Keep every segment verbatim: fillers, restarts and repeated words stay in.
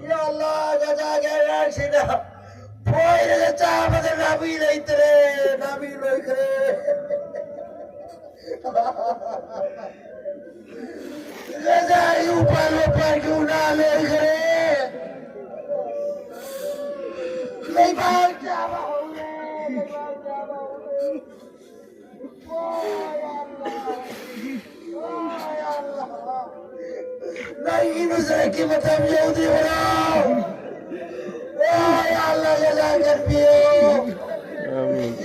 ꯌꯥ ꯑꯜꯂꯥ, ꯒꯖꯥꯒꯤ ꯑꯉꯥꯡꯁꯤꯅ ꯐꯣꯏꯔꯒ ꯆꯥꯕꯗ ꯅꯥꯕꯤ ꯂꯩꯇ꯭ꯔꯦ, ꯅꯥꯕꯤ ꯂꯣꯏꯈ꯭ꯔꯦ꯫ ꯒꯖꯥꯒꯤ ꯎꯄꯥꯜ ꯋꯥꯄꯥꯜꯒꯤ ꯎꯅꯥ ꯂꯣꯏꯈ꯭ꯔꯦ꯫ ꯂꯩꯕꯥꯛ ꯆꯥꯕ ꯍꯧꯔꯦ, ꯂꯩꯕꯥꯛ ꯆꯥꯕ ꯍꯧꯔꯦ꯫ ꯅꯪꯒꯤ ꯅꯨꯖꯔꯛꯀꯤ ꯃꯇꯝ ꯌꯧꯗ꯭ꯔꯤꯕ꯭ꯔꯣ? ꯑꯣ ꯌꯥ ꯑꯜꯂꯥ, ꯌꯥ ꯑꯜꯂꯥ, ꯀꯟꯕꯤꯌꯨ꯫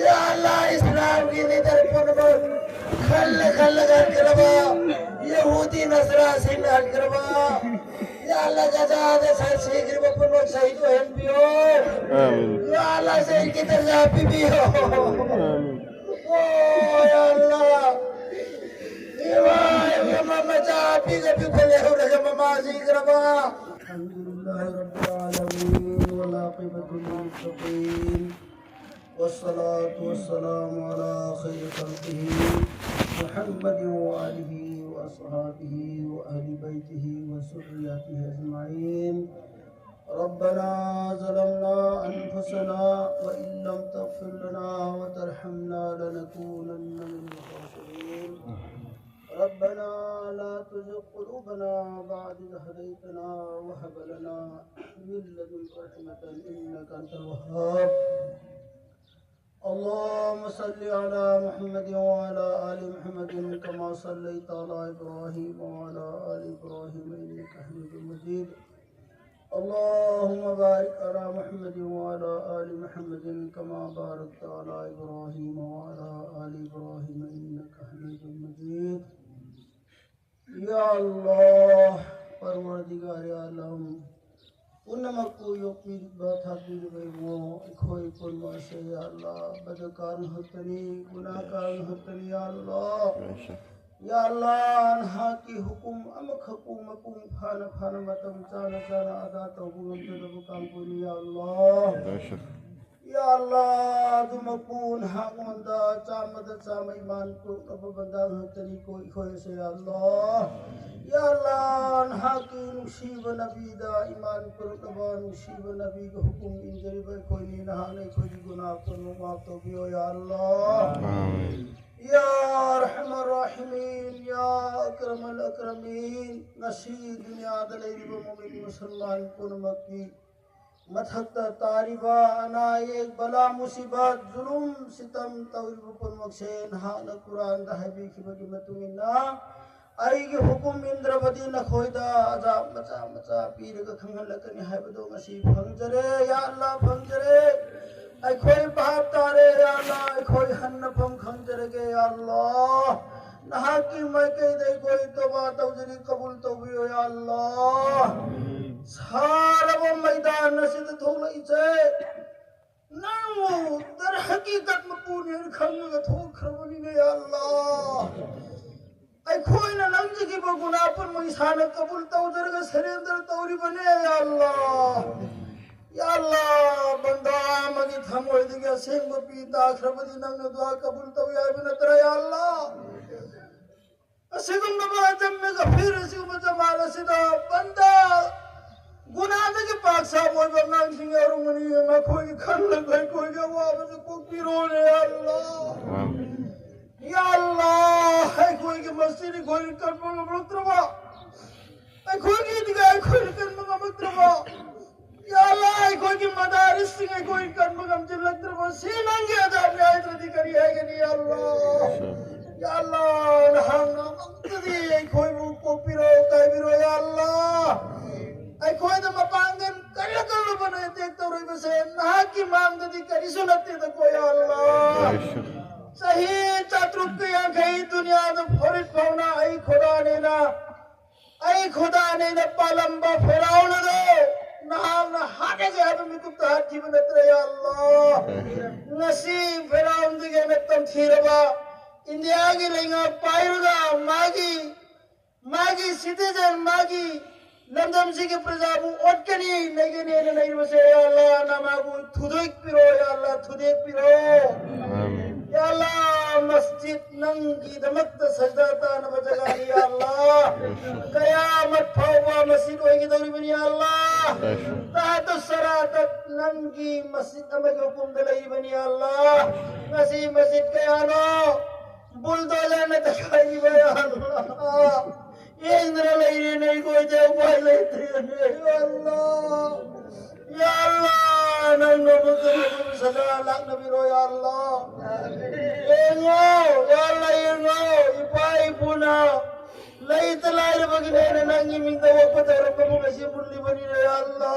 ꯌꯥ ꯑꯜꯂꯥ, ꯏꯁꯂꯥꯝꯒꯤ ꯂꯤꯗꯔ ꯄꯨꯝꯅꯃꯛ ꯈꯜꯂ ꯈꯜꯂꯒ ꯍꯟꯈ꯭ꯔꯕ ꯌꯍꯨꯗꯤ ꯅꯁꯔꯥꯁꯤꯡꯅ ꯍꯟꯈ꯭ꯔꯕ ꯌꯥ ꯑꯜꯂꯥ, ꯒꯖꯥꯗ ꯁ-, ꯁꯤꯈ꯭ꯔꯤꯕ ꯄꯨꯝꯅꯃꯛ ꯁꯍꯤꯗ ꯑꯣꯏꯍꯟꯕꯤꯌꯨ꯫ ꯌꯥ ꯑꯜꯂꯥ, ꯁꯍꯤꯗꯀꯤ ꯗꯔꯖꯥ ꯄꯤꯕꯤꯌꯨ꯫ ꯑꯣ ꯌꯥ ꯑꯜꯂꯥ, ꯏꯃꯥ, ꯏꯃꯥ ꯃꯆꯥ ꯄꯤꯛꯑ ꯄꯤꯛꯄ ꯂꯩꯍꯧꯔꯒ ꯃꯃꯥ ꯁꯤꯈ꯭ꯔꯕ꯫ الحمد لله رب العالمين، والعاقبة للمتقين، والصلاة والسلام على خير خلقه محمد وآله وأصحابه وأهل بيته وذرياته أجمعين. ربنا ظلمنا أنفسنا وإن لم تغفر لنا وترحمنا لنكونن من الخاسرين. ربنا لا تزغ قلوبنا بعد إذ هديتنا وهب لنا من لدنك رحمة إنك أنت الوهاب. اللهم صل على محمد وعلى آل محمد كما صليت على إبراهيم وعلى آل إبراهيم إنك حميد مجيد. اللهم بارك على محمد وعلى آل محمد كما باركت على إبراهيم وعلى آل إبراهيم إنك حميد مجيد. يا الله، پروردگار عالم، ꯄꯨꯝꯅꯃꯛꯄꯨ ꯌꯣꯛꯄꯤꯔꯤꯕ, ꯊꯥꯛꯄꯤꯔꯤꯕ ꯏꯕꯨꯡꯉꯣ, ꯑꯩꯈꯣꯏ ꯄꯨꯝꯅꯃꯛ ꯑꯁꯦ, ꯌꯥ ꯑꯜꯂꯥ, ꯕꯗꯀꯥꯔ ꯉꯥꯛꯇꯅꯤ, ꯒꯨꯅꯥꯍꯒꯥꯔ ꯉꯥꯛꯇꯅꯤ, ꯌꯥ ꯑꯜꯂꯥ꯫ ꯌꯥ ꯑꯜꯂꯥ, ꯅꯍꯥꯛꯀꯤ ꯍꯨꯀꯨꯝ ꯑꯃꯈꯛꯄꯨ ꯃꯄꯨꯡ ꯐꯥꯅ ꯐꯥꯅ ꯃꯇꯝ ꯆꯥꯅ ꯆꯥꯅ ꯑꯗꯥ ꯇꯧꯕ ꯉꯝꯖꯗꯕ ꯀꯥꯡꯕꯨꯅꯤ, ꯌꯥ ꯑꯜꯂꯥ꯫ ꯌꯥ ꯑꯜꯂꯥ, ꯑꯗꯨꯃꯛꯄꯨ ꯅꯍꯥꯛꯉꯣꯟꯗ ꯆꯥꯝꯃꯗ ꯆꯥꯝꯃ ꯏꯃꯥꯟ ꯄꯨꯔꯛꯅꯕ ꯕꯟꯗꯥ ꯉꯥꯛꯇꯅꯤꯀꯣ ꯑꯩꯈꯣꯏꯁꯦ, ꯌꯥ ꯑꯜꯂꯥ꯫ ꯌꯥ ꯑꯜꯂꯥ, ꯅꯍꯥꯛꯀꯤ ꯅꯨꯡꯁꯤꯕ ꯅꯕꯤꯗ ꯏꯃꯥꯟ ꯄꯨꯔꯛꯅꯕ ꯅꯨꯡꯁꯤꯕ ꯅꯕꯤꯒꯤ ꯍꯨꯀꯨꯝ ꯏꯟꯖꯔꯤꯕ ꯑꯩꯈꯣꯏꯅꯤ, ꯅꯍꯥꯛꯅ ꯑꯩꯈꯣꯏꯒꯤ ꯒꯨꯅꯥꯍ ꯄꯨꯝꯅꯃꯛ ꯃꯥꯐ ꯇꯧꯕꯤꯌꯣ, ꯌꯥ ꯑꯜꯂꯥ꯫ ꯌꯥ ꯑꯔꯍꯃꯔ ꯔꯥꯍꯤꯃꯤꯟ, ꯌꯥ ꯑꯀꯔꯃꯜ ꯑꯀꯔꯃꯤꯟ, ꯉꯁꯤ ꯗꯨꯅꯤꯌꯥꯗ ꯂꯩꯔꯤꯕ ꯃꯨꯃꯤꯟ ꯃꯨꯁꯜꯃꯥꯟ ꯄꯨꯝꯅꯃꯛꯀꯤ ꯃꯊꯛꯇ ꯇꯥꯔꯤꯕ ꯑꯅꯥ ꯑꯌꯦꯛ, ꯕꯂꯥ ꯃꯨꯁꯤꯕꯠ, ꯖꯨꯂꯨꯝ ꯁꯤꯇꯝ ꯇꯧꯔꯤꯕ ꯄꯨꯝꯅꯃꯛꯁꯦ ꯅꯍꯥꯛꯅ ꯀꯨꯔꯥꯟꯗ ꯍꯥꯏꯕꯤꯈꯤꯕꯒꯤ ꯃꯇꯨꯡ ꯏꯟꯅ, ꯑꯩꯒꯤ ꯍꯨꯀꯨꯝ ꯏꯟꯗ꯭ꯔꯕꯗꯤ ꯅꯈꯣꯏꯗ ꯑꯖꯥꯕ ꯃꯆꯥ ꯃꯆꯥ ꯄꯤꯔꯒ ꯈꯪꯍꯜꯂꯛꯀꯅꯤ ꯍꯥꯏꯕꯗꯣ ꯉꯁꯤ ꯐꯪꯖꯔꯦ꯫ ꯌꯥ ꯑꯜꯂꯥ, ꯐꯪꯖꯔꯦ꯫ ꯑꯩꯈꯣꯏ ꯚꯥꯞ ꯇꯥꯔꯦ꯫ ꯌꯥ ꯑꯜꯂꯥ, ꯑꯩꯈꯣꯏ ꯍꯟꯅꯐꯝ ꯈꯪꯖꯔꯒꯦ꯫ ꯌꯥ ꯑꯜꯂꯥ, ꯅꯍꯥꯛꯀꯤ ꯃꯥꯏꯀꯩꯗ ꯑꯩꯈꯣꯏ ꯇꯣꯕꯥ ꯇꯧꯖꯔꯤ, ꯀꯕꯨꯜ ꯇꯧꯕꯤꯌꯣ꯫ ꯌꯥ ꯑꯜꯂꯥ, ꯁꯥꯔꯕ ꯃꯩꯗꯥꯟ ꯑꯁꯤꯗ ꯊꯣꯛꯂꯛꯏꯁꯦ ꯅꯪꯕꯨ ꯗꯔ ꯍꯀꯤꯀꯠ ꯃꯄꯨꯅꯦꯅ ꯈꯪꯉꯒ ꯊꯣꯛꯈ꯭ꯔꯕꯅꯤꯅꯦ꯫ ꯌꯥ ꯑꯜꯂꯥ, ꯑꯩꯈꯣꯏꯅ ꯅꯝꯖꯈꯤꯕ ꯒꯨꯅꯥ ꯄꯨꯝꯅꯃꯛ ꯏꯁꯥꯅ ꯀꯕꯨꯜ ꯇꯧꯖꯔꯒ ꯁꯔꯦꯟꯗꯔ ꯇꯧꯔꯤꯕꯅꯦ꯫ ꯌꯥ ꯑꯜꯂꯥ, ꯌꯥ ꯑꯜꯂꯥ, ꯕꯟꯗꯥ ꯑꯃꯒꯤ ꯊꯃꯣꯏꯗꯒꯤ ꯑꯁꯦꯡꯕ ꯄꯤ ꯇꯥꯈ꯭ꯔꯕꯗꯤ ꯅꯪꯅ ꯗꯨꯋꯥ ꯀꯕꯨꯜ ꯇꯧꯏ ꯍꯥꯏꯕ ꯅꯠꯇ꯭ꯔꯥ? ꯌꯥ ꯑꯜꯂꯥ, ꯑꯁꯤꯒꯨꯝꯂꯕ ꯑꯆꯝꯕ ꯒꯐꯤꯔ ꯑꯁꯤꯒꯨꯝꯕ ꯖꯃꯥꯟ ꯑꯁꯤꯗ ꯕꯟꯗꯥ ꯒꯨꯅꯥꯗꯒꯤ ꯄꯥꯛ ꯁꯥꯕ ꯑꯣꯏꯕ ꯑꯉꯥꯡꯁꯤꯡ ꯌꯥꯎꯔꯝꯒꯅꯤ꯫ ꯃꯈꯣꯏꯒꯤ ꯈꯜꯂꯒ ꯑꯩꯈꯣꯏꯒꯤ ꯑꯋꯥꯕꯁꯨ ꯀꯣꯛꯄꯤꯔꯣꯅꯦ꯫ ꯌꯥ ꯑꯜꯂꯥ, ꯌꯥ ꯑꯜꯂꯥ, ꯑꯩꯈꯣꯏꯒꯤ ꯃꯁꯖꯤꯗ ꯑꯩꯈꯣꯏꯅ ꯀꯟꯕ ꯉꯝꯂꯛꯇ꯭ꯔꯕ, ꯑꯩꯈꯣꯏꯒꯤ ꯏꯗꯤꯒꯥ ꯑꯩꯈꯣꯏꯅ ꯀꯟꯕ ꯉꯝꯂꯛꯇ꯭ꯔꯕ, ꯌꯥ ꯑꯜꯂꯥ, ꯑꯩꯈꯣꯏꯒꯤ ꯃꯗꯥꯔꯤꯁꯁꯤꯡ ꯑꯩꯈꯣꯏ ꯀꯟꯕ ꯉꯝꯁꯤꯜꯂꯛꯇ꯭ꯔꯕ, ꯁꯤ ꯅꯪꯒꯤ ꯑꯖꯥꯕꯅꯤ ꯍꯥꯏꯗ꯭ꯔꯗꯤ ꯀꯔꯤ ꯍꯥꯏꯒꯅꯤ? ꯌꯥ ꯑꯜꯂꯥ, ꯌꯥ ꯑꯜꯂꯥ, ꯅꯍꯥꯛꯅ ꯑꯃꯨꯛꯇꯗꯤ ꯑꯩꯈꯣꯏꯕꯨ ꯀꯣꯛꯄꯤꯔꯣ, ꯀꯥꯏꯕꯤꯔꯣ꯫ ꯌꯥ ꯑꯜꯂꯥ, ꯑꯩꯈꯣꯏꯗ ꯃꯄꯥꯡꯒꯜ ꯀꯜꯂ ꯀꯜꯂꯕꯅ ꯑꯦꯇꯦꯛ ꯇꯧꯔꯛꯏꯕꯁꯦ ꯅꯍꯥꯛꯀꯤ ꯃꯥꯡꯗꯗꯤ ꯀꯔꯤꯁꯨ ꯅꯠꯇꯦꯗꯀꯣ꯫ ꯌꯥ ꯑꯜꯂꯥ, ꯆꯍꯤ ꯆꯥꯇ꯭ꯔꯨꯛꯀ ꯌꯥꯡꯈꯩ ꯗꯨꯅꯤꯌꯥꯗ ꯐꯨꯔꯤꯠ ꯐꯥꯎꯅ ꯑꯩ ꯈꯨꯗꯥꯅꯦꯅ, ꯑꯩ ꯈꯨꯗꯥꯅꯦꯅ ꯄꯥꯜꯂꯝꯕ ꯐꯤꯔꯥꯎꯟ ꯑꯗꯣ ꯅꯍꯥꯛꯅ ꯍꯥꯠꯂꯒꯦ ꯍꯥꯏꯕ ꯃꯤꯀꯨꯞꯇ ꯍꯥꯠꯈꯤꯕ ꯅꯠꯇ꯭ꯔ? ꯌꯥ ꯑꯜꯂꯥ, ꯉꯁꯤ ꯐꯤꯔꯥꯎꯟꯗꯒꯤ ꯍꯦꯟꯅ ꯇꯝꯊꯤꯔꯕ ꯏꯟꯗꯤꯌꯥꯒꯤ ꯂꯩꯉꯥꯛ ꯄꯥꯏꯔꯒ ꯃꯥꯒꯤ, ꯃꯥꯒꯤ ꯁꯤꯇꯤꯖꯦꯟ, ꯃꯥꯒꯤ ꯂꯝꯗꯝꯁꯤꯒꯤ ꯄ꯭ꯔꯖꯥꯕꯨ ꯑꯣꯠꯀꯅꯤ, ꯅꯩꯒꯅꯤꯅ ꯂꯩꯔꯤꯕꯁꯦ, ꯌꯥ ꯑꯜꯂꯥ, ꯅꯃꯥꯕꯨ ꯊꯨꯗꯣꯛꯄꯤꯔꯣ꯫ ꯂꯦꯞꯄꯤꯔꯣ꯫ ꯌꯥ ꯑꯜꯂꯥ, ꯃꯁꯖꯤꯗ ꯅꯪꯒꯤꯗꯃꯛꯇ ꯁꯖꯗꯥ ꯇꯥꯅꯕ ꯖꯒꯥꯅꯤ, ꯌꯥ ꯑꯜꯂꯥ꯫ ꯀꯌꯥꯃꯠ ꯐꯥꯎꯕ ꯃꯁꯖꯤꯗ ꯑꯣꯏꯒꯗꯧꯔꯤꯕꯅꯤ, ꯌꯥ ꯑꯜꯂꯥ꯫ ꯇꯥꯍꯠꯇꯨ ꯁꯔꯥꯇꯠ ꯅꯪꯒꯤ ꯃꯁꯖꯤꯗ ꯑꯃꯒꯤ ꯍꯨꯀꯨꯝꯗ ꯂꯩꯔꯤꯕꯅꯤ, ꯌꯥ ꯑꯜꯂꯥ꯫ ꯉꯁꯤ ꯃꯁꯖꯤꯗ ꯀꯌꯥꯅꯣ ꯕꯨꯜꯗꯣꯖꯔꯅ ꯇꯛꯈꯥꯏꯈꯤꯕ, ꯌꯥ ꯑꯜꯂꯥ꯫ ꯌꯦꯡꯗꯅ ꯂꯩꯔꯦꯅꯦ, ꯑꯩꯈꯣꯏꯗꯤ ꯎꯄꯥꯏ ꯂꯩꯇ꯭ꯔꯦꯅꯦ, ꯌꯥ ꯑꯜꯂꯥ꯫ ꯌꯥ ꯑꯜꯂꯥ, ꯅꯪꯅ ꯃꯨꯁꯂꯤꯝ ꯁꯖꯥ ꯂꯥꯛꯅꯕꯤꯔꯣ, ꯌꯥ ꯑꯜꯂꯥ꯫ ꯌꯦꯡꯉꯣ, ꯌꯥ ꯑꯜꯂꯥ, ꯌꯦꯡꯉꯣ, ꯏꯄꯥ ꯏꯄꯨꯅ ꯂꯩꯇ ꯂꯥꯏꯔꯕꯒꯤꯅꯦꯅ ꯅꯪꯒꯤ ꯃꯤꯡꯗ ꯑꯣꯛꯄ ꯇꯧꯔꯛꯄꯕꯨ ꯉꯁꯤ ꯃꯨꯜꯂꯤꯕꯅꯤꯅꯦ, ꯌꯥ ꯑꯜꯂꯥ꯫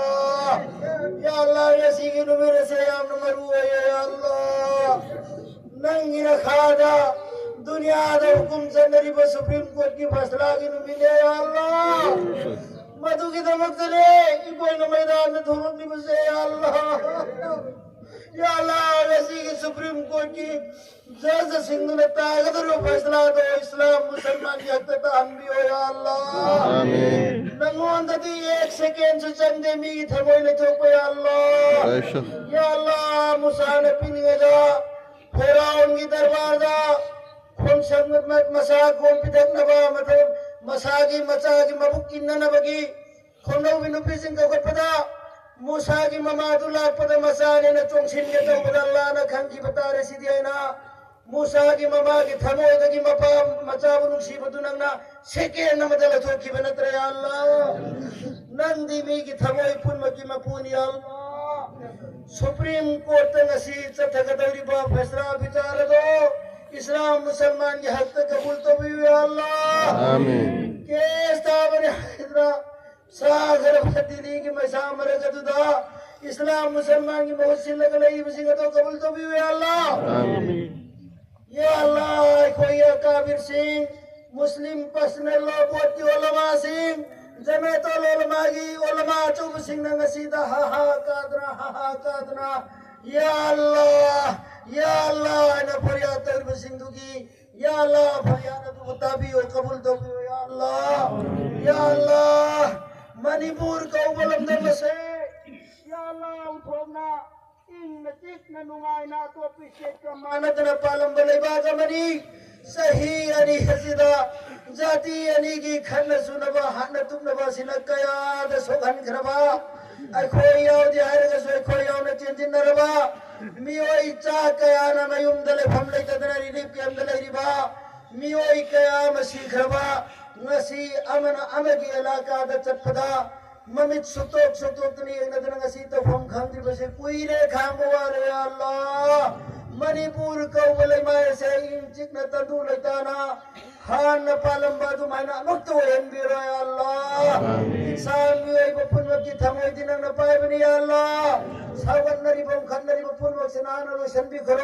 ꯌꯥ ꯑꯜꯂꯥ, ꯉꯁꯤꯒꯤ ꯅꯨꯃꯤꯠ ꯑꯁꯦ ꯌꯥꯝꯅ ꯃꯔꯨ ꯑꯣꯏꯌꯦ, ꯌꯥ ꯑꯜꯂꯥ꯫ ꯅꯪꯒꯤ ꯔꯈꯥꯗ ꯗꯨꯅꯤꯌꯥꯗ ꯍꯨꯀꯨꯝ ꯆꯠꯅꯔꯤꯕ ꯁꯨꯄ꯭ꯔꯤꯝ ꯀꯣꯔꯠꯀꯤ ꯐꯁꯂꯥꯒꯤ ꯅꯨꯃꯤꯠꯅꯦ, ꯌꯥ ꯑꯜꯂꯥ꯫ ꯃꯗꯨꯒꯤꯗꯃꯛꯇꯅꯦ ꯑꯩꯈꯣꯏꯅ ꯃꯩꯗꯥꯟꯗ ꯊꯣꯛꯂꯛꯂꯤꯕꯁꯦ, ꯌꯥ ꯑꯜꯂꯥ꯫ ꯌꯥ ꯑꯜꯂꯥ, ꯉꯁꯤꯒꯤ ꯁꯨꯄ꯭ꯔꯤꯝ ꯀꯣꯔꯠꯀꯤ ꯖꯖꯁꯤꯡꯗꯨꯅ ꯇꯥꯒꯗꯧꯔꯤꯕ ꯐꯩꯁꯂꯥꯗꯣ ꯏꯁꯂꯥꯝ ꯃꯨꯁꯜꯃꯥꯟꯒꯤ ꯍꯛꯇ ꯇꯥꯍꯟꯕꯤꯌꯣ, ꯌꯥ ꯑꯜꯂꯥ꯫ ꯅꯪꯉꯣꯟꯗꯗꯤ ꯑꯦꯛ ꯁꯦꯀꯦꯟꯁꯨ ꯆꯪꯗꯦ ꯃꯤꯒꯤ ꯊꯃꯣꯏ ꯂꯩꯊꯣꯛꯄ, ꯌꯥ ꯑꯜꯂꯥ꯫ ꯌꯥ ꯑꯜꯂꯥ, ꯃꯨꯁꯥꯅ ꯄꯤꯅꯤꯡꯉꯩꯗ ꯐꯦꯔꯥꯎꯟꯒꯤ ꯗꯔꯕꯥꯔꯗ ꯈꯣꯡꯁꯪ ꯃꯁꯥ ꯈꯣꯝ ꯄꯤꯊꯛꯅꯕ, ꯃꯊꯧ ꯃꯁꯥꯒꯤ ꯃꯆꯥꯒꯤ ꯃꯕꯨꯛ ꯏꯟꯅꯅꯕꯒꯤ ꯈꯣꯡꯂꯧꯒꯤ ꯅꯨꯄꯤꯁꯤꯡ ꯀꯧꯈꯠꯄꯗ, ꯃꯨꯁꯥꯒꯤ ꯃꯃꯥꯗꯨ ꯂꯥꯛꯄꯗ ꯃꯆꯥꯅꯦꯅ ꯆꯣꯡꯁꯤꯟꯒꯦ ꯇꯧꯕꯗ, ꯑꯜꯂꯥꯅ ꯈꯪꯈꯤꯕ ꯇꯥꯔꯦ ꯁꯤꯗꯤ ꯍꯥꯏꯅ, ꯃꯨꯁꯥꯒꯤ ꯃꯃꯥꯒꯤ ꯊꯃꯣꯏꯗꯒꯤ ꯃꯄꯥ ꯃꯆꯥꯕꯨ ꯅꯨꯡꯁꯤꯕꯗꯨ ꯅꯪꯅ ꯁꯦꯀꯦꯟ ꯑꯃꯗ ꯂꯧꯊꯣꯛꯈꯤꯕ ꯅꯠꯇ꯭ꯔꯦ, ꯌꯥ ꯑꯜꯂꯥ꯫ ꯅꯪꯗꯤ ꯃꯤꯒꯤ ꯊꯃꯣꯏ ꯄꯨꯝꯅꯃꯛꯀꯤ ꯃꯄꯨꯅꯤ, ꯌꯥ ꯑꯜꯂꯥ꯫ ꯁꯨꯄ꯭ꯔꯤꯝ ꯀꯣꯔꯠꯇ ꯉꯁꯤ ꯆꯠꯊꯒꯗꯧꯔꯤꯕ ꯐꯩꯁꯂꯥ ꯕꯤꯆꯥꯔ ꯑꯗꯣ ꯏꯁꯂꯥꯝ ꯃꯨꯁꯜꯃꯥꯟꯒꯤ ꯍꯛꯇ ꯀꯕꯨꯜ ꯇꯧꯕꯤꯌꯨ, ꯌꯥ ꯑꯜꯂꯥ꯫ ꯀꯦꯁ ꯇꯥꯕꯅꯤ ꯍꯥꯏꯗꯅ ꯁꯥꯈ꯭ꯔꯕ ꯗꯤꯜꯂꯤꯒꯤ ꯃꯩꯁꯥ ꯃꯔꯛ ꯑꯗꯨꯗ ꯏꯁꯂꯥꯝ ꯃꯨꯁꯜꯃꯥꯟꯒꯤ ꯃꯍꯨꯠ ꯁꯤꯜꯂꯒ ꯂꯩꯔꯤꯕꯁꯤꯡ ꯑꯗꯨ ꯀꯕꯨꯜ ꯇꯧꯕꯤꯌꯨ, ꯌꯥ ꯑꯜꯂꯥ꯫ ꯌꯥ ꯑꯜꯂꯥ, ꯑꯩꯈꯣꯏꯒꯤ ꯑꯀꯥꯕꯤꯔꯁꯤꯡ, ꯃꯨꯁꯂꯤꯝ ꯄꯔꯁꯅꯦꯜ ꯂꯣ ꯕꯣꯔꯗꯀꯤ ꯑꯣꯂꯃꯥꯁꯤꯡ, ꯖꯃꯦꯇꯨꯜ ꯑꯣꯂꯃꯥꯒꯤ ꯑꯣꯂꯃꯥ ꯑꯆꯧꯕꯁꯤꯡꯅ ꯉꯁꯤꯗ ꯍꯥ ꯍꯥ ꯀꯥꯗꯅ, ꯍꯥ ꯍꯥ ꯀꯥꯗꯅ, ꯌꯥ ꯑꯜꯂꯥ, ꯌꯥ ꯑꯜꯂꯥ ꯍꯥꯏꯅ ꯐꯔꯤꯌꯥꯗ ꯇꯧꯔꯤꯕꯁꯤꯡꯗꯨꯒꯤ ꯌꯥ ꯑꯜꯂꯥ, ꯐꯔꯤꯌꯥꯗ ꯑꯗꯨꯕꯨ ꯇꯥꯕꯤꯌꯨ, ꯀꯕꯨꯜ ꯇꯧꯕꯤꯌꯨ, ꯌꯥ ꯑꯜꯂꯥ꯫ ꯌꯥ ꯑꯜꯂꯥ, ꯃꯅꯤꯄꯨꯔ ꯀꯧꯕ ꯂꯝꯗꯝ ꯑꯁꯦ, ꯌꯥ ꯑꯜꯂꯥ, ꯎꯟꯊꯣꯛꯅ ꯏꯪꯅ ꯆꯤꯛꯅ ꯅꯨꯡꯉꯥꯏꯅ ꯑꯇꯣꯞꯄ ꯁ꯭ꯇꯦꯠꯀ ꯃꯥꯟꯅꯗꯅ ꯄꯥꯜꯂꯝꯕ ꯂꯩꯕꯥꯛ ꯑꯃꯅꯤ꯫ ꯆꯍꯤ ꯑꯅꯤ ꯑꯁꯤꯗ ꯖꯥꯇꯤ ꯑꯅꯤꯒꯤ ꯈꯠꯅ ꯆꯨꯅꯕ, ꯍꯥꯠꯅ ꯇꯨꯞꯅꯕ ꯑꯁꯤꯅ ꯀꯌꯥꯗ ꯁꯣꯛꯍꯟꯈ꯭ꯔꯕ, ꯑꯩꯈꯣꯏ ꯌꯥꯎꯗꯦ ꯍꯥꯏꯔꯒꯁꯨ ꯑꯩꯈꯣꯏ ꯌꯥꯎꯅ ꯆꯦꯟꯁꯤꯟꯅꯔꯕ ꯃꯤꯑꯣꯏ ꯆꯥ ꯀꯌꯥꯅ ꯃꯌꯨꯝꯗ ꯂꯩꯐꯝ ꯂꯩꯇꯗꯅ ꯔꯤꯂꯤꯐ ꯀꯦꯝꯞꯇ ꯂꯩꯔꯤꯕ ꯃꯤꯑꯣꯏ ꯀꯌꯥ ꯑꯃ ꯁꯤꯈ꯭ꯔꯕ, ꯉꯁꯤ ꯑꯃꯅ ꯑꯃꯒꯤ ꯑꯦꯂꯥꯀꯥꯗ ꯆꯠꯄꯗ ꯃꯃꯤꯠ ꯁꯨꯛꯇꯣꯛ ꯁꯨꯛꯇꯣꯛꯇꯅ ꯌꯦꯡꯅꯗꯅ ꯉꯁꯤ ꯇꯧꯐꯝ ꯈꯪꯗ꯭ꯔꯤꯕꯁꯦ ꯀꯨꯏꯔꯦ, ꯈꯥꯡꯕ ꯋꯥꯔꯦ, ꯌꯥ ꯑꯜꯂꯥ꯫ ꯃꯅꯤꯄꯨꯔ ꯀꯧꯕ ꯂꯩꯃꯥꯏ ꯑꯁꯦ ꯏꯪ ꯆꯤꯛꯅ ꯇꯪꯗꯨ ꯂꯩꯇꯥꯅ ꯍꯥꯟꯅ ꯄꯥꯜꯂꯝꯕ ꯑꯗꯨꯃꯥꯏꯅ ꯑꯃꯨꯛꯇ ꯑꯣꯏꯍꯟꯕꯤꯔꯣ, ꯌꯥ ꯑꯜꯂꯥ꯫ ꯏꯟꯁꯥꯟ ꯃꯤꯑꯣꯏꯕ ꯄꯨꯝꯅꯃꯛꯀꯤ ꯊꯃꯣꯏꯗꯤ ꯅꯪꯅ ꯄꯥꯏꯕꯅꯤ, ꯌꯥ ꯑꯜꯂꯥ꯫ ꯁꯥꯎꯒꯠꯅꯔꯤꯕ, ꯎꯪꯈꯠꯅꯔꯤꯕ ꯄꯨꯝꯅꯃꯛꯁꯦ ꯅꯍꯥꯛꯅ ꯂꯣꯏꯁꯤꯟꯕꯤꯈ꯭ꯔꯣ꯫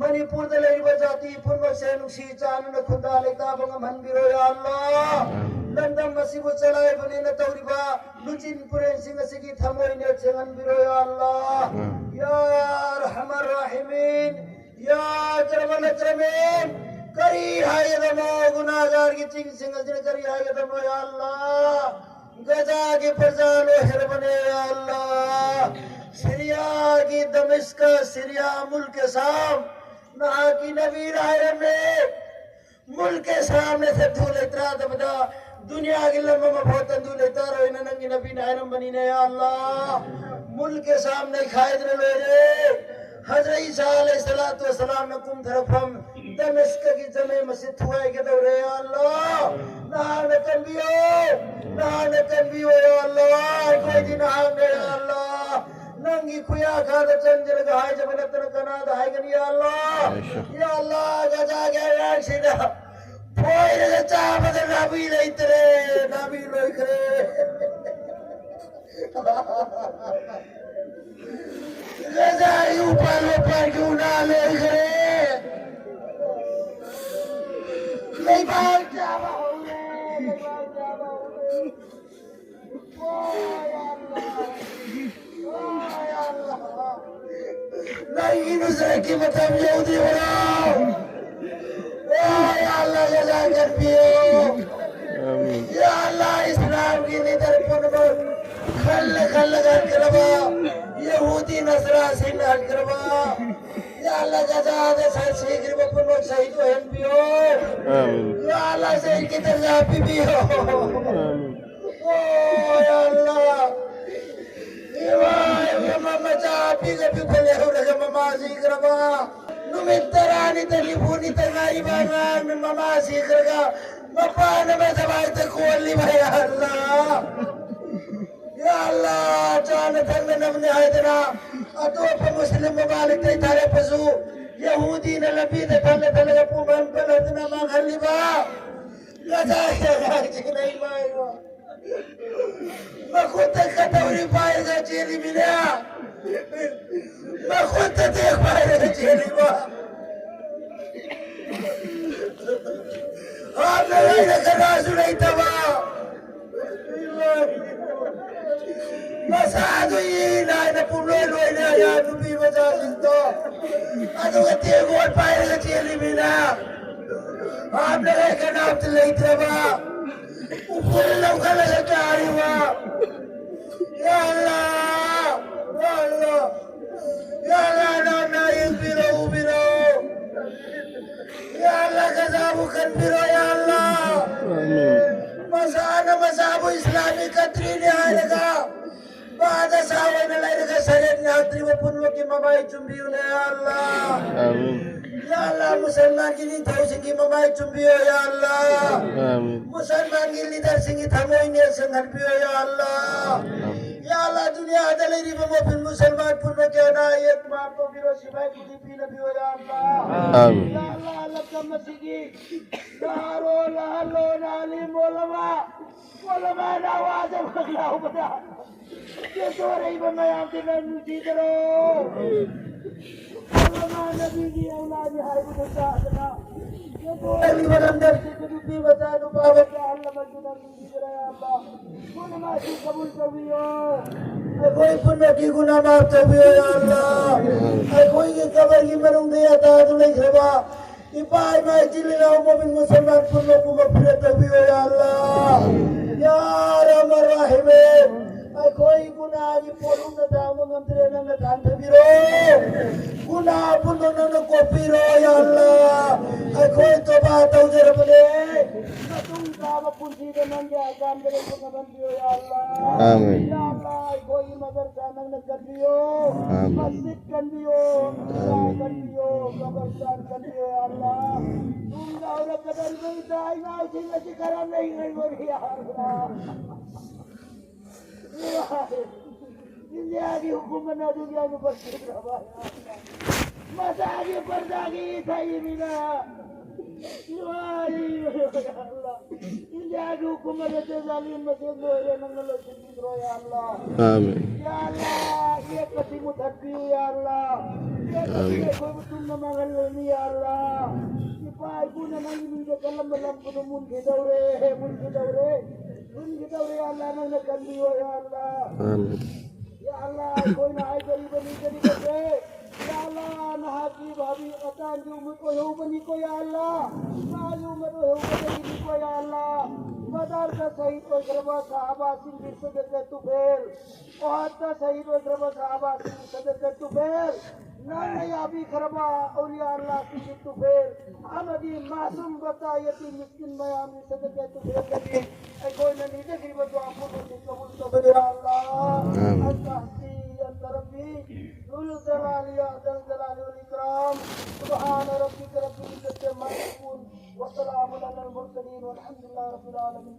ꯃꯅꯤꯄꯨꯔꯗ ꯂꯩꯔꯤꯕ ꯖꯥꯇꯤ ꯄꯨꯝꯅꯃꯛꯁꯦ ꯅꯨꯡꯁꯤ ꯆꯥꯟꯅꯅ ꯈꯨꯟꯗꯥ ꯂꯩꯇꯥꯕ ꯉꯝꯍꯟꯕꯤꯔꯣ, ꯌꯥ ꯑꯜꯂꯥ꯫ ꯂꯝꯗꯝ ꯑꯁꯤꯕꯨ ꯆꯂꯥꯏꯕꯅꯦꯅ ꯇꯧꯔꯤꯕ ꯂꯨꯆꯤꯟ ꯄꯨꯔꯦꯟꯁꯤꯡ ꯑꯁꯤꯒꯤ ꯊꯃꯣꯏ ꯅꯦꯠ ꯁꯦꯡꯍꯟꯕꯤꯔꯣ, ꯌꯥ ꯑꯜꯂꯥ꯫ ꯌꯥ ꯑꯔꯍꯃꯔ ꯔꯥꯍꯤꯃꯤꯟ, ꯌꯥ ꯑꯀꯔꯃꯜ ꯑꯀꯔꯃꯤꯟ, ꯀꯔꯤ ꯍꯥꯏꯒꯗꯕꯅꯣ? ꯒꯨꯅꯥꯒꯥꯔꯒꯤ ꯆꯤꯡꯁꯤꯡ ꯑꯁꯤꯅ ꯀꯔꯤ ꯍꯥꯏꯒꯗꯕꯅꯣ, ꯌꯥ ꯑꯜꯂꯥ? ꯒꯖꯥꯒꯤ ꯄ꯭ꯔꯖꯥ ꯂꯣꯏ ꯍꯦꯔꯕꯅꯦ, ꯌꯥ ꯑꯜꯂꯥ꯫ ꯁꯤꯔꯤꯌꯥꯒꯤ ꯗꯃꯤꯁꯀꯁ, ꯁꯤꯔꯤꯌꯥ ꯃꯨꯜꯛ ꯁꯥꯝ, ꯅꯍꯥꯛꯀꯤ ꯅꯕꯤꯅ ꯍꯥꯏꯔꯝꯃꯦ, ꯃꯨꯜꯛ ꯁꯥꯝꯅ ꯁꯦꯟꯊꯣꯛ ꯂꯩꯇ꯭ꯔꯥꯗꯕꯗ ꯗꯨꯅꯤꯌꯥꯒꯤ ꯂꯝ ꯑꯃ ꯐꯥꯎ ꯇꯟꯗꯨ ꯂꯩꯇꯥꯔꯣꯏꯅ ꯅꯪꯒꯤ ꯅꯕꯤꯅ ꯍꯥꯏꯔꯝꯕꯅꯤꯅꯦ, ꯌꯥ ꯑꯜꯂꯥ꯫ ꯃꯨꯜꯛ ꯁꯥꯝ ꯅꯩꯈꯥꯏꯗꯅ ꯂꯣꯏꯔꯦ꯫ ꯍꯖꯔꯠ ꯏꯁꯥ ꯑꯂꯩꯍꯤ ꯁꯂꯥꯇꯨ ꯋꯁꯁꯂꯥꯝꯅ ꯀꯨꯝꯊꯔꯛꯐꯝ ꯗꯃꯁꯀꯒꯤ ꯖꯃꯦ ꯃꯁꯖꯤꯗ ꯊꯨꯒꯥꯏꯒꯗꯧꯔꯦ, ꯌꯥ ꯑꯜꯂꯥ꯫ ꯅꯍꯥꯛꯅ ꯀꯟꯕꯤꯌꯨ, ꯅꯍꯥꯛꯅ ꯀꯟꯕꯤꯌꯨ, ꯌꯥ ꯑꯜꯂꯥ꯫ ꯑꯩꯈꯣꯏꯗꯤ ꯅꯍꯥꯛꯅ, ꯌꯥ ꯑꯜꯂꯥ꯫ ꯅꯪꯒꯤ ꯈꯨꯌꯥꯈꯥꯗ ꯆꯪꯖꯔꯒ ꯍꯥꯏꯖꯕ ꯅꯠꯇꯅ ꯀꯅꯥꯗ ꯍꯥꯏꯒꯅꯤ, ꯌꯥ ꯑꯜꯂꯥ? ꯌꯥ ꯑꯜꯂꯥ, ꯒꯖꯥꯒꯤ ꯑꯉꯥꯡꯁꯤꯡꯅ ꯐꯣꯏꯔꯒ ꯆꯥꯕꯗ ꯅꯥꯕꯤ ꯂꯩꯇ꯭ꯔꯦ, ꯅꯥꯕꯤ ꯂꯣꯏꯈ꯭ꯔꯦ꯫ ꯒꯖꯥꯒꯤ ꯎꯄꯥꯜ ꯋꯥꯄꯥꯜꯒꯤ ꯎꯅꯥ ꯂꯣꯏꯈ꯭ꯔꯦ꯫ ꯂꯩꯕꯥꯛ ꯆꯥꯕ ꯍꯧꯔꯦ, ꯂꯩꯕꯥꯛ ꯆꯥꯕ ꯍꯧꯔꯦ꯫ ꯅꯪꯒꯤ ꯅꯨꯁꯔꯠꯀꯤ ꯃꯇꯝ ꯌꯧꯗ꯭ꯔꯤꯕꯔꯣ? ꯑꯣ ꯌꯥ ꯑꯜꯂꯥ, ꯌꯥ ꯑꯜꯂꯥ, ꯀꯟꯕꯤꯌꯨ꯫ ꯌꯥ ꯑꯜꯂꯥ, ꯏꯁꯂꯥꯝꯒꯤ ꯂꯤꯗꯔ ꯄꯨꯝꯅꯃꯛ ꯈꯜꯂ ꯈꯜꯂꯒ ꯍꯟꯈ꯭ꯔꯕ ꯌꯍꯨꯗꯤ ꯅꯁꯔꯥꯁꯤꯡꯅ ꯍꯟꯈ꯭ꯔꯕ, ꯌꯥ ꯑꯜꯂꯥ, ꯒꯖꯥꯗ ꯁ-, ꯁꯤꯈ꯭ꯔꯤꯕ ꯄꯨꯝꯅꯃꯛ ꯁꯍꯤꯗ ꯑꯣꯏꯍꯟꯕꯤꯌꯣ꯫ ꯑꯥꯃꯤꯟ꯫ ꯌꯥ ꯑꯜꯂꯥ, ꯁꯍꯤꯗꯀꯤ ꯗꯔꯖꯥ ꯄꯤꯕꯤꯌꯣ꯫ ꯑꯥꯃꯤꯟ꯫ ꯑꯣ, ꯌꯥ ꯑꯜꯂꯥ, ꯏꯃꯥ, ꯏꯃꯥ, ꯃꯆꯥ ꯄꯤꯛꯅ ꯄꯤꯛꯄ ꯂꯩꯍꯧꯔꯒ ꯃꯃꯥ ꯁꯤꯈ꯭ꯔꯕ, ꯅꯨꯃꯤꯠ ꯇꯔꯥꯅꯤꯇ ꯅꯤꯐꯨꯅꯤꯇ ꯉꯥꯏꯔꯤꯕ ꯑꯉꯥꯡꯅ ꯃꯃꯥ ꯁꯤꯈ꯭ꯔꯒ ꯃꯄꯥꯅ ꯃꯊꯕꯥꯛꯇ ꯀꯣꯜꯂꯤꯕ, ꯌꯥ ꯑꯜꯂꯥ꯫ ꯌꯥ ꯑꯜꯂꯥ, ꯆꯥꯅ ꯊꯛꯅꯅꯕꯅꯤ ꯍꯥꯏꯗꯅ ꯑꯇꯣꯞꯄ ꯃꯨꯁꯂꯤꯝ ꯃꯃꯥꯂꯤꯛꯇꯩ ꯊꯥꯔꯛꯄꯁꯨ ꯌꯍꯨꯗꯤꯅ ꯂꯝꯕꯤꯗ ꯊꯜꯂ ꯊꯜꯂꯒ ꯄꯨꯝꯍꯟ ꯄꯜꯍꯟꯗꯅ ꯃꯥꯡꯍꯜꯂꯤꯕ ꯒꯖꯥꯒꯤ ꯑꯉꯥꯡꯁꯤꯡꯅ ꯏꯃꯥ ꯏꯕꯣ ꯃꯈꯨꯠꯇ ꯀꯇꯧꯔꯤ ꯄꯥꯏꯔꯒ ꯆꯦꯜꯂꯤꯃꯤꯅꯦ꯫ ꯃꯈꯨꯠꯇ ꯇꯦꯛ ꯄꯥꯏꯔꯒ ꯆꯦꯜꯂꯤꯕ꯫ ꯍꯥꯠꯅꯉꯥꯏꯗ ꯀꯅꯥꯁꯨ ꯂꯩꯇꯕ꯫ ꯃꯁꯥꯗꯨ ꯏ ꯅꯥꯏꯅ ꯄꯨꯝꯂꯣꯏ ꯂꯣꯏꯅ ꯌꯥ ꯅꯨꯄꯤ ꯃꯆꯥꯁꯤꯡꯗꯣ꯫ ꯑꯗꯨꯒ ꯇꯦꯡꯒꯣꯠ ꯄꯥꯏꯔꯒ ꯆꯦꯜꯂꯤꯃꯤꯅ꯫ ꯍꯥꯠꯅꯉꯥꯏ ꯀꯅꯥꯝꯇ ꯂꯩꯇ꯭ꯔꯕ꯫ ꯎꯄꯨꯗ ꯂꯧꯈꯠꯂꯒ ꯆꯥꯔꯤꯕ꯫ ꯌꯥ ꯑꯜꯂꯥ! ꯌꯥ ꯑꯜꯂꯥ! ꯌꯥ ꯑꯜꯂꯥ, ꯅꯪ ꯅꯥ ꯌꯦꯡꯕꯤꯔꯣ, ꯎꯕꯤꯔꯣ꯫ ꯌꯥ ꯑꯜꯂꯥ, ꯒꯖꯥꯕꯨ ꯀꯟꯕꯤꯔꯣ, ꯌꯥ ꯑꯜꯂꯥ꯫ ꯑꯥꯃꯤꯟ꯫ ꯃꯁꯥꯅ ꯃꯁꯥꯕꯨ ꯏꯁꯂꯥꯃꯤꯛ ꯀꯟꯇ꯭ꯔꯤꯅꯤ ꯍꯥꯏꯔꯒ ꯕꯥꯗꯁꯥ ꯑꯣꯏꯅ ꯂꯩꯔꯒ ꯁꯔꯦꯠ ꯉꯥꯛꯇ꯭ꯔꯤꯕ ꯄꯨꯝꯅꯃꯛꯀꯤ ꯃꯃꯥꯏ ꯆꯨꯝꯕꯤꯌꯨꯅꯦ, ꯌꯥ ꯑꯜꯂꯥ꯫ ꯑꯥꯃꯤꯟ꯫ ꯌꯥ ꯑꯜꯂꯥ, ꯃꯨꯁꯜꯃꯥꯟꯒꯤ ꯅꯤꯡꯊꯧꯁꯤꯡꯒꯤ ꯃꯃꯥꯏ ꯆꯨꯝꯕꯤꯌꯣ, ꯌꯥ ꯑꯜꯂꯥ꯫ ꯑꯥꯃꯤꯟ꯫ ꯃꯨꯁꯜꯃꯥꯟꯒꯤ ꯂꯤꯗꯔꯁꯤꯡꯒꯤ ꯊꯃꯣꯏ ꯅꯦꯠꯁꯤꯡꯍꯟꯕꯤꯌꯣ, ꯌꯥ ꯑꯜꯂꯥ꯫ ꯑꯥꯃꯤꯟ꯫ ꯌꯥ ꯑꯜꯂꯥ, ꯗꯨꯅꯤꯌꯥꯗ ꯂꯩꯔꯤꯕ ꯃꯣꯃꯤꯟ ꯃꯨꯁꯜꯃꯥꯟ ꯄꯨꯝꯅꯃꯛꯀꯤ ꯑꯅꯥ ꯑꯌꯦꯛ ꯃꯥꯐ ꯇꯧꯕꯤꯔꯣ, ꯁꯤꯐꯥꯏ ꯈꯨꯗꯤꯡ ꯄꯤꯅꯕꯤꯌꯣ, ꯌꯥ ꯑꯜꯂꯥ꯫ ꯑꯥꯃꯤꯟ꯫ ꯌꯥ ꯑꯜꯂꯥ, ꯂꯝꯗꯝ ꯑꯁꯤꯒꯤ ꯅꯍꯥꯔꯣꯜ, ꯑꯍꯜꯂꯣꯟ, ꯑꯥꯂꯤꯝ, ꯑꯣꯂꯃꯥ, ꯑꯣꯂꯃꯥ ꯅꯋꯥꯖ ꯑꯃꯈꯛ ꯌꯥꯎꯕꯗ ꯆꯦꯟꯊꯣꯔꯛꯏꯕ ꯃꯌꯥꯝꯗꯨ ꯅꯪ ꯅꯨꯡꯁꯤꯗꯔꯣ? ꯑꯣꯂꯃꯥ ꯅꯕꯤꯒꯤ ꯑꯧꯂꯥꯗꯤ ꯍꯥꯏꯕꯗꯨ ꯇꯥꯗꯅ ꯆꯦꯟꯊꯣꯔꯛꯂꯤꯕ ꯂꯝꯗꯝ ꯑꯁꯤꯗ ꯅꯨꯄꯤ ꯃꯆꯥ, ꯅꯨꯄꯥ ꯃꯆꯥ, ꯑꯍꯜ ꯂꯃꯟꯗꯨ ꯅꯪ ꯅꯨꯡꯁꯤꯗꯔꯣ, ꯌꯥ ꯑꯜꯂꯥ? ꯄꯨꯝꯅꯃꯛ ꯑꯁꯤ ꯀꯕꯨꯜ ꯇꯧꯕꯤꯌꯣ꯫ ꯑꯩꯈꯣꯏ ꯄꯨꯝꯅꯃꯛꯀꯤ ꯒꯨꯅꯥ ꯃꯥꯐ ꯇꯧꯕꯤꯌꯣ, ꯌꯥ ꯑꯜꯂꯥ꯫ ꯑꯩꯈꯣꯏꯒꯤ ꯀꯕꯔꯒꯤ ꯃꯅꯨꯡꯗ ꯌꯥꯇꯥꯗꯨ ꯂꯩꯈ꯭ꯔꯕ ꯏꯄꯥ ꯏꯃꯥ ꯏꯆꯤꯜ ꯏꯅꯥꯎ ꯃꯣꯃꯤꯟ ꯃꯨꯁꯜꯃꯥꯟ ꯄꯨꯝꯅꯃꯛꯄꯨ ꯃꯒꯐꯤꯔꯠ ꯇꯧꯕꯤꯌꯣ, ꯌꯥ ꯑꯜꯂꯥ꯫ ꯌꯥ ꯑꯔꯍꯃꯔ ꯔꯥꯍꯤꯃꯤꯟ꯫ ꯑꯩꯈꯣꯏ ꯄꯣꯠꯂꯨꯝꯅ ꯊꯥꯡꯕ ꯉꯝꯗ꯭ꯔꯦ, ꯅꯪꯅ ꯊꯥꯡꯊꯕꯤꯔꯣ꯫ ꯒꯨꯅꯥ ꯄꯨꯝꯅꯃꯛ ꯅꯪꯅ ꯀꯣꯛꯄꯤꯔꯣ, ꯌꯥ ꯑꯜꯂꯥ꯫ ꯑꯩꯈꯣꯏ ꯇꯣꯕꯥ ꯇꯧꯖꯔꯕꯅꯦ꯫ ꯃꯇꯨꯡ ꯇꯥꯕ ꯄꯨꯟꯁꯤꯗ ꯅꯪꯒꯤ ꯑꯀꯥꯝꯗ ꯂꯩꯕ ꯉꯝꯍꯟꯕꯤꯌꯣ, ꯌꯥ ꯑꯜꯂꯥ꯫ ꯑꯥꯃꯤꯟ꯫ ꯌꯥ ꯑꯜꯂꯥ, ꯑꯩꯈꯣꯏꯒꯤ ꯃꯗꯔꯁꯥ ꯅꯪꯅ ꯀꯟꯕꯤꯌꯣ꯫ ꯑꯥꯃꯤꯟ꯫ ꯃꯁꯖꯤꯗ ꯀꯟꯕꯤꯌꯣ꯫ ꯏꯗꯤꯒꯥ ꯑꯥꯃꯤꯟ꯫ ꯀꯟꯕꯤꯌꯣ꯫ ꯀꯕꯔꯁꯇꯥꯟ ꯀꯟꯕꯤꯌꯣ, ꯌꯥ ꯑꯜꯂꯥ꯫ ꯇꯨꯡꯗ ꯍꯧꯔꯛꯀꯗꯧꯔꯤꯕ ꯏꯆꯥ ꯏꯅꯥꯎꯁꯤꯡ ꯑꯁꯤ ꯈꯔ ꯂꯩꯉꯩ ꯑꯣꯏꯔꯤ, ꯌꯥ ꯑꯜꯂꯥ꯫ ꯏꯟꯗꯤꯌꯥꯒꯤ ꯍꯨꯀꯨꯃꯠꯅ ꯑꯗꯨꯒꯤ ꯑꯅꯨꯕ ꯄꯤꯗ꯭ꯔꯕ? ꯃꯁꯥꯒꯤ ꯄ꯭ꯔꯖꯥꯒꯤ ꯏꯊꯛ ꯏꯃꯤꯅ ꯅꯨꯡꯉꯥꯏ꯫ ꯏꯟꯗꯤꯌꯥꯒꯤ ꯍꯨꯀꯨꯃꯠ ꯑꯁꯦ ꯖꯥꯂꯤꯝ ꯃꯁꯦ ꯂꯣꯏꯔꯦ, ꯅꯪꯅ ꯂꯣꯏꯁꯤꯟꯕꯤꯈ꯭ꯔꯣ, ꯌꯥ ꯑꯜꯂꯥ꯫ ꯑꯥꯃꯤꯟ꯫ ꯌꯥ ꯑꯜꯂꯥ, ꯌꯦꯠꯄꯁꯤ ꯃꯨꯊꯠꯄꯤꯌꯨ, ꯌꯥ ꯑꯜꯂꯥ꯫ ꯌꯦꯠꯄꯁꯤ ꯑꯥꯃꯤꯟ꯫ ꯑꯩꯈꯣꯏꯕꯨ ꯇꯨꯝꯅ ꯃꯥꯡꯍꯜꯂꯅꯤ, ꯌꯥ ꯑꯜꯂꯥ꯫ ꯏꯄꯥ ꯏꯄꯨꯅ ꯅꯪꯒꯤ ꯃꯤꯡꯗ ꯀꯜꯂꯝꯕ ꯂꯝ ꯄꯨꯝꯅꯃꯛ ꯃꯨꯟꯈꯤꯗꯧꯔꯦ, ꯃꯨꯟꯈꯤꯗꯧꯔꯦ꯫ ꯃꯨꯟꯈꯤꯗꯧꯔꯦ, ꯌꯥ ꯑꯜꯂꯥ, ꯅꯪꯅ ꯀꯟꯕꯤꯌꯣ, ꯌꯥ ꯑꯜꯂꯥ꯫ ꯑꯥꯃꯤꯟ꯫ ꯌꯥ ꯑꯜꯂꯥ, ꯑꯩꯈꯣꯏꯅ ꯍꯥꯏꯖꯔꯤꯕꯅꯤ, ꯀꯔꯤꯕꯁꯦ? ꯌꯥ ꯑꯜꯂꯥ, ꯅꯍꯥꯛꯀꯤ ꯚꯥꯕꯤ ꯑꯇꯥꯡꯒꯤ ꯎꯃꯠ ꯑꯣꯏꯍꯧꯕꯅꯤꯀꯣ, ꯌꯥ ꯑꯜꯂꯥ꯫ ꯃꯥꯒꯤ ꯎꯃꯠ ꯑꯣꯏꯍꯧꯕꯗꯒꯤꯅꯤꯀꯣ, ꯌꯥ ꯑꯜꯂꯥ꯫ ꯕꯗꯔꯗ ꯁꯍꯤꯗ ꯑꯣꯏꯈ꯭ꯔꯕ ꯁꯍꯥꯕꯥꯁꯤꯡꯒꯤ ꯁꯗꯀꯠ ꯇꯨꯐꯦꯜ, ꯎꯍꯗꯇ ꯁꯍꯤꯗ ꯑꯣꯏꯈ꯭ꯔꯕ ꯁꯍꯥꯕꯥꯁꯤꯡꯒꯤ ꯁꯗꯀꯠ ꯇꯨꯐꯦꯜ, ꯅꯪꯅ ꯌꯥꯕꯤꯈ꯭ꯔꯕ ꯑꯧꯂꯤꯌꯥ ꯑꯜꯂꯥꯁꯤꯡꯒꯤ ꯇꯨꯐꯦꯜ, ꯑꯃꯗꯤ ꯃꯥꯁꯨꯝ ꯕꯠꯇꯥ ꯌꯦꯇꯤꯝ ꯃꯤꯁꯀꯤꯟ ꯃꯌꯥꯝꯒꯤ ꯁꯗꯀꯠ ꯇꯨꯐꯦꯜꯗꯒꯤ ꯑꯩꯈꯣꯏꯅ ꯅꯤꯖꯈ꯭ꯔꯤꯕ ꯗꯨꯋꯥ ꯄꯨꯝꯅꯃꯛ ꯀꯕꯨꯜ ꯇꯧꯕꯤꯌꯨ, ꯌꯥ ꯑꯜꯂꯥ꯫ ꯑꯥꯃꯤꯟ꯫ أنت حسبي، أنت ربي، ذو الجلال يا ذا الجلال والإكرام. سبحان ربك رب العزة عما يصفون، وسلام على المرسلين، والحمد لله رب العالمين.